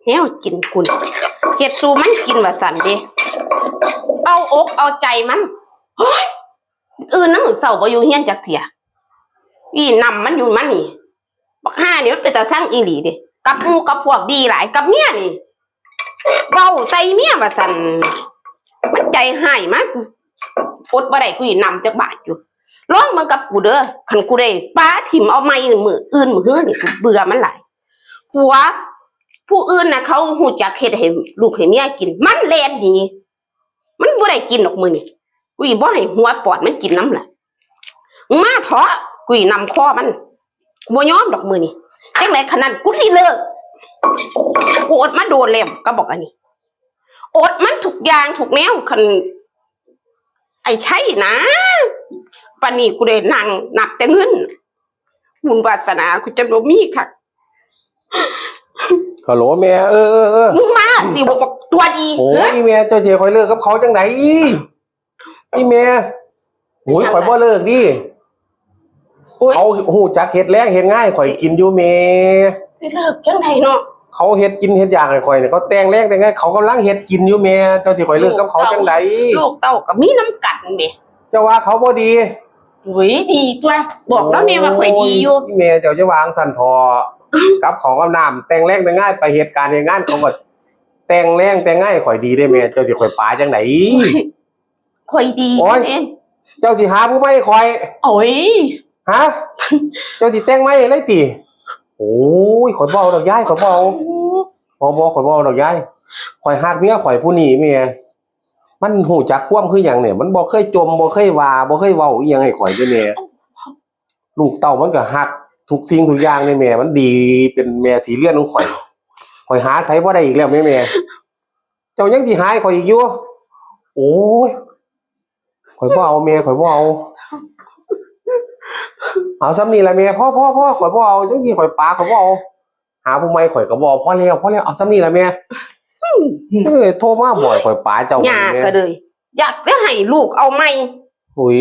ແນວກິນພຸ້ນ ເຮັດສູ່ມັນກິນວ່າຊັ້ນເດ ເອົາອົກເອົາໃຈມັນ. ໂອ້ຍ ອື່ນນຳມື້ເຊົ້າບໍ່ຢູ່ເຮືອນຈັກເທື່ອ. ອີ່ນຳມັນຢູ່ມານີ້ ບັກຫ່ານີ້ມັນເປັນຕາຊັງອີ່ຫຼີເດ ກັບໝູ່ກັບພວກດີຫຼາຍ ກັບເມຍນີ້ ເວົ້າໃສ່ເມຍວ່າຊັ້ນ ມັນໃຈຮ້າຍມາກ ອົດບໍ່ໄດ້ ກູອີ່ນຳຈັກບາດຢູ່. ລອງເບິ່ງກັບກູເດີ ຄັນກູໄດ້ປາຖິ້ມເອົາໃໝ່ມື້ອື່ນມື້ຮືນີ້ ກູເບື່ອມັນຫຼາຍ. ຜົວຜູ້ອື່ນນະ ເຂົາຮູ້ຈັກເຮັດໃຫ້ລູກໃຫ້ເມຍກິນ ມັນແລ່ນໜີ ມັນບໍ່ໄດ້ກິນດອກມື້ນີ້ ກູອີ່ບໍ່ໃຫ້ຫົວປອດມັນກິນນຳລະ. ມາເຖາະ ກູອີ່ນຳຄໍມັນ ບໍ່ຍອມດອກມື້ນີ້. ຈັ່ງໃດຂະນັ້ນ ກູຊິເລີກ ກູອົດມາໂດນແລ້ວກັບບັກອັນນີ້ ອົດມັນທຸກຢ່າງທຸກແນວ. ຄັນໄອ້ໄຊນະ ປານນີ້ກູໄດ້ນັ່ງນັບແຕ່ເງິນ ບຸນວາສະໜາກູຈັ່ງບໍ່ມີຄັກ. ຮັລໂຫຼແມ່ ເອີໆໆ ມຶງມາຕິ ບັກຕົວະດີ. ໂອ້ຍ ເອີ ອີ່ແມ່ ເຈົ້າຊິໃຫ້ຂ້ອຍເລີກກັບເຂົາຈັ່ງໃດ? ອີ່ແມ່ ໂອ້ຍ ຂ້ອຍບໍ່ເລີກເດ. ໂອ້ຍ ເຂົາຮູ້ຈັກເຮັດແລງເຮັດງານໃຫ້ຂ້ອຍກິນຢູ່ແມ່. ຊິເລີກຈັ່ງໃດເນາະ? ເຂົາເຮັດກິນເຮັດຢາກໃຫ້ຂ້ອຍນີ້ ເຂົາແຕ່ງແລງແຕ່ງງານ ເຂົາກຳລັງເຮັດກິນຢູ່ແມ່. ເຈົ້າຊິໃຫ້ຂ້ອຍເລີກກັບເຂົາຈັ່ງໃດ? ລູກເຕົ້າກໍມີນຳກັນເດ. ເຈົ້າວ່າເຂົາບໍ່ດີ? ໂອ້ຍ ດີຕົວະ ບອກລາວແດ່ວ່າຂ້ອຍດີຢູ່. ໂອ້ຍ ແມ່ເຈົ້າຢ່າວ່າຈັ່ງຊັ້ນເຖາະ ກັບເຂົ້າກັບນ້ຳ ແຕ່ງແລງແຕ່ງງານ ໄປເຮັດການເຮັດງານ ເຂົາກໍແຕ່ງແລງແຕ່ງງານໃຫ້ຂ້ອຍດີເດ້ແມ່. ເຈົ້າຊິໃຫ້ຂ້ອຍປາຈັ່ງໃດ? ໂອ້ຍ ຂ້ອຍດີ ໂອ້ຍ ເດ້. ເຈົ້າຊິຫາຜູ້ໃໝ່ໃຫ້ຂ້ອຍ? ໂອ້ຍ ຮະ? ເຈົ້າຊິແຕ່ງໃໝ່ໃຫ້ເລີຍຕິ? ໂອ້ຍ ຂ້ອຍບໍ່ເອົາດອກຍາຍ ຂ້ອຍບໍ່ເອົາ. ບໍ່ ບໍ່ ຂ້ອຍບໍ່ເອົາດອກຍາຍ. ຂ້ອຍຮັກເມຍຂ້ອຍຜູ້ນີ້ແມ່. ມັນຮູ້ຈັກຄວາມຄືຫຍັງນີ້ ມັນບໍ່ເຄີຍຈົ່ມ ບໍ່ເຄີຍວ່າ ບໍ່ເຄີຍເວົ້າອີ່ຫຍັງໃຫ້ຂ້ອຍເລີຍແມ່. ລູກເຕົ້າມັນກໍຮັກທຸກສິ່ງທຸກຢ່າງເດ້ແມ່. ມັນດີ ເປັນແມ່ສີເລືອດຂອງຂ້ອຍ. ຂ້ອຍຫາໃສບໍ່ໄດ້ອີກແລ້ວແມ່. ເຈົ້າຍັງຊິຫາໃຫ້ຂ້ອຍອີກຢູ່? ໂອ້ຍ ຂ້ອຍບໍ່ເອົາແມ່ ຂ້ອຍບໍ່ເອົາ. ເອົາສ່ຳນີ້ລະແມ່ ພໍ ພໍ ພໍ ຂ້ອຍບໍ່ເອົາ. ຈັ່ງຊິຂ້ອຍປາ ຂ້ອຍບໍ່ເອົາ. ຫາຜູ້ໃໝ່ຂ້ອຍກໍບໍ່ເອົາ. ພໍແລ້ວ ພໍແລ້ວ ເອົາສ່ຳນີ້ລະແມ່. ເອີຍ ໂທມາບອກຂ້ອຍປາເຈົ້າ. ຍາກ ແມ່ ກໍເລີຍ ຢາກໄດ້ໃຫ້ລູກເອົາໃໝ່. ໂອ້ຍ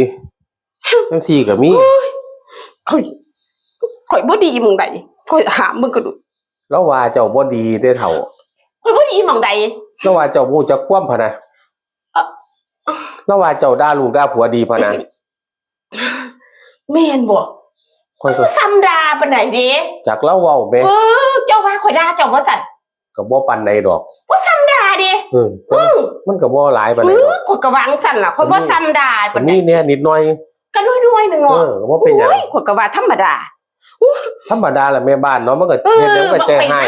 ຈັ່ງຊີ້ກໍມີ. ໂອ້ຍ ຂ້ອຍ ຂ້ອຍບໍ່ດີໝ່ອງໃດ? ຂ້ອຍຖາມເບິ່ງກໍດູ. ລາວວ່າເຈົ້າບໍ່ດີເດ້ເຖົ້າ. ຂ້ອຍບໍ່ດີໝ່ອງໃດ? ລາວວ່າເຈົ້າບໍ່ຮູ້ຈັກຄວາມພະນະ. ເອີ ລາວວ່າເຈົ້າດ່າລູກດ່າຜົວດີພະນະ. ແມ່ນບໍ່? ຂ້ອຍກໍ ມັນບໍ່ສ່ຳດ່າປານໃດເດ້. ຈັກລາວເວົ້າແໝ່. ເອີ ເຈົ້າວ່າຂ້ອຍດ່າເຈົ້າບໍ່ຊັ້ນ? ກໍບໍ່ປານໃດດອກ. ບໍ່ສ່ຳດ່າເດ້. ເອີ ມັນກໍບໍ່ຫຼາຍປານໃດດອກ. ເອີ ຂ້ອຍກໍວ່າຈັ່ງຊັ້ນລະ ຂ້ອຍບໍ່ສ່ຳດ່າປານໃດ. ມີແດ່ນິດໜ້ອຍ. ກໍໜ້ອຍໆໜຶ່ງເນາະ. ເອີ ກໍບໍ່ເປັນຫຍັງ. ໂອ້ຍ ຂ້ອຍກໍວ່າທຳມະດາ. ໂອ້ຍ ທຳມະດາລະແມ່ບ້ານເນາະ ມັນກໍເຮັດຫຍັງມັນກໍໃຈຮ້າຍ.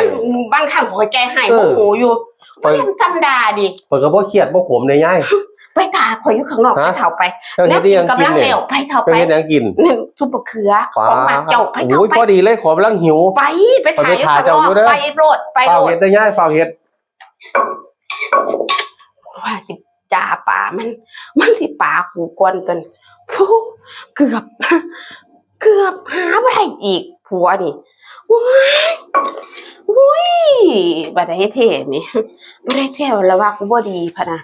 ບາງຄັ້ງຂ້ອຍໃຈຮ້າຍ ໂມໂຫຢູ່. ຂ້ອຍທຳມະດາເດ້. ຂ້ອຍກໍບໍ່ຄຽດບໍ່ຂົມເດ້ຍາຍ. ໄປຖ້າຂ້ອຍຢູ່ຂ້າງນອກ. ໄປເຖົ້າໄປ. ເຈົ້າເຮັດອີ່ຫຍັງກິນນີ້? ໄປເຖົ້າໄປ. ເຈົ້າເຮັດຫຍັງກິນ? ຊຸບມະເຂືອ ຂອງມັກເຈົ້າ. ໄປເຖົ້າໄປ. ໂອ້ຍ ພໍດີເລີຍ ຂ້ອຍກຳລັງຫິວ. ໄປ ໄປຖ້າຢູ່ຂ້າງນອກ. ໄປໂລດ ໄປໂລດ. ຟ້າວເຮັດເດີຍາຍ ຟ້າວເຮັດ. ວ່າຊິຈ່າປາມັນ ມັນຊິປາກູກ່ອນຕົນ. ໂອ້ ເກືອບ ເກືອບຫາບໍ່ໄດ້ອີກ ຜົວນີ້. ໂອ້ຍ ໂອ້ຍ ບໍ່ໄດ້ແທ້ນີ້ ບໍ່ໄດ້ແທ້ ລະວ່າກູບໍ່ດີພະນະ.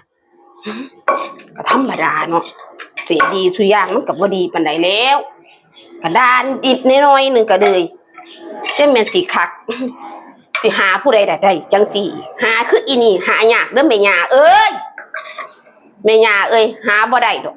ກໍທຳມະດາເນາະ ເສຍດີສູ່ຢ່າງມັນກໍບໍ່ດີປານໃດແລ້ວ. ກະດ່ານິດໜ້ອຍໜຶ່ງກະເລີຍ ຈັ່ງແມ່ນຊິຄັກ. ຊິຫາຜູ້ໃດລະໄດ້ຈັ່ງຊີ້ ຫາຄືອີ່ນີ້ຫາຍາກເດີແມ່ຍ່າເອີຍ. ແມ່ຍ່າເອີຍ ຫາບໍ່ໄດ້ດອກ.